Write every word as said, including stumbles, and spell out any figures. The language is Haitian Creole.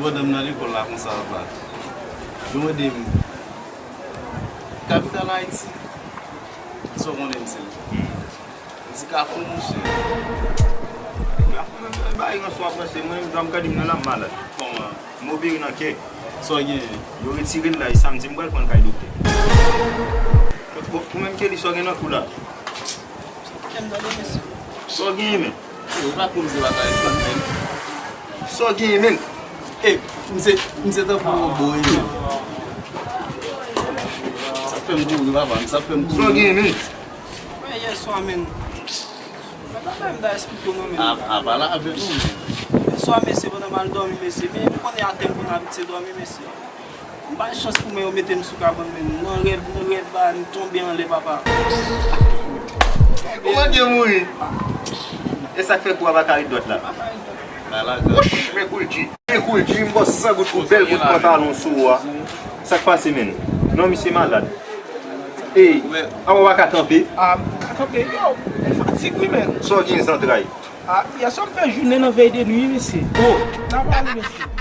Pandan m nan lekòl la konsa, papa, yo mande m, kapital Ayiti? Sa w konnen m se? M di Kafou, monchè. Kafou menm, bagay nan swa panse, mwen menm, jan m gade m nan la, m malad. Kòman? M opere nan kè. Sa w genyen? Yo retire l la, e samdi m pral pran l kay doktè. Bon, ou menm, Kelly, sa w gen nan kou la? Sa w genyen, men? Yo pa konn se bagay konn menm. Sa w genyen, men? E, m se, m se tankou yon bo, wi, men. Sa fè m kouri, papa, sa fè m kouri. Sa w genyen, men? Mwen, yè swa, men. Mwen pa menm ta esplike w, non, men. A, a, pale avè nou, men. Yè swa, mesye, pandan m al dòmi, mesye, men, m konnen atè m konn abitye dòmi, mesye. M bay chans pou mwen, yo mete m sou kabann, men. Nan rèv, nan rèv, ba, m tonbe anlè, papa. Ou mande mouri. E sa k fè kou a pa ka ret dwat la? Wouch, men kou l di. Men kou l di, m bò san goud pou bèl bout pantalon sou ou a. Sa k pase, men? Non, misye malad. Ey, a w pa ka kanpe? A, m pa ka kanpe. Yo, m fatig, wi, men. Sa w gen zantray? A, yè swa m fè jounen nan vèy de nwi, mesye. O! N a pale, mesye.